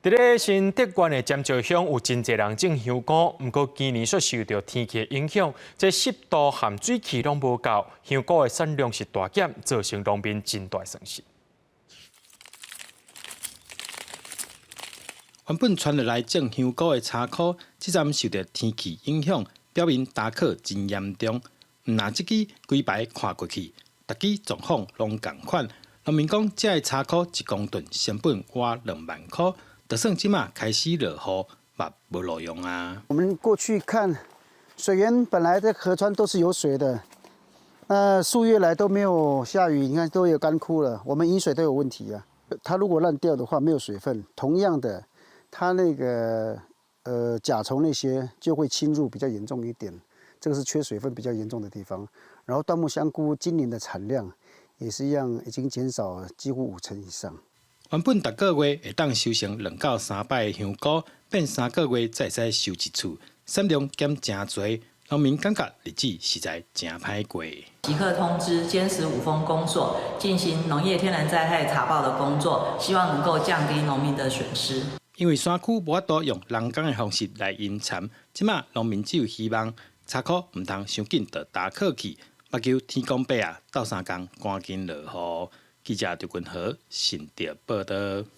佇咧新竹縣的尖石鄉有真濟人種香菇，毋過今年卻受著天氣的影響，這濕度和水汽攏無夠，香菇的產量是大減，造成農民真大損失。原本傳落來種香菇的柴箍，這陣受著天氣影響，表面焦渴真嚴重。毋若這支幾排看過去，逐支狀況攏仝款。農民講，這个柴箍一公噸成本倚2萬箍。就算這馬開始落雨，嘛無路用啊。我們過去看水源，本來這河川都是有水的，那數月來都沒有下雨，你看都有乾枯了。我們飲水都有問題啊。它如果爛掉的話，沒有水分，同樣的，它那個甲蟲那些就會侵入比較嚴重一點。這個是缺水分比較嚴重的地方。然後椴木香菇今年的產量也是一樣，已經減少幾乎5成以上。原本逐個月會當收成2到3擺的香菇，變3個月才會使收一次，產量減誠濟，農民感覺日子實在誠歹過。即刻通知尖石五峰公所進行農業天然災害查報的工作，希望能夠降低農民的損失。因為山區無法度用人工的方式來引蠶，這馬農民只有希望柴箍毋通傷緊就焦渴去，目求天公伯啊鬥相共趕緊落雨。記者劉君和新竹報導。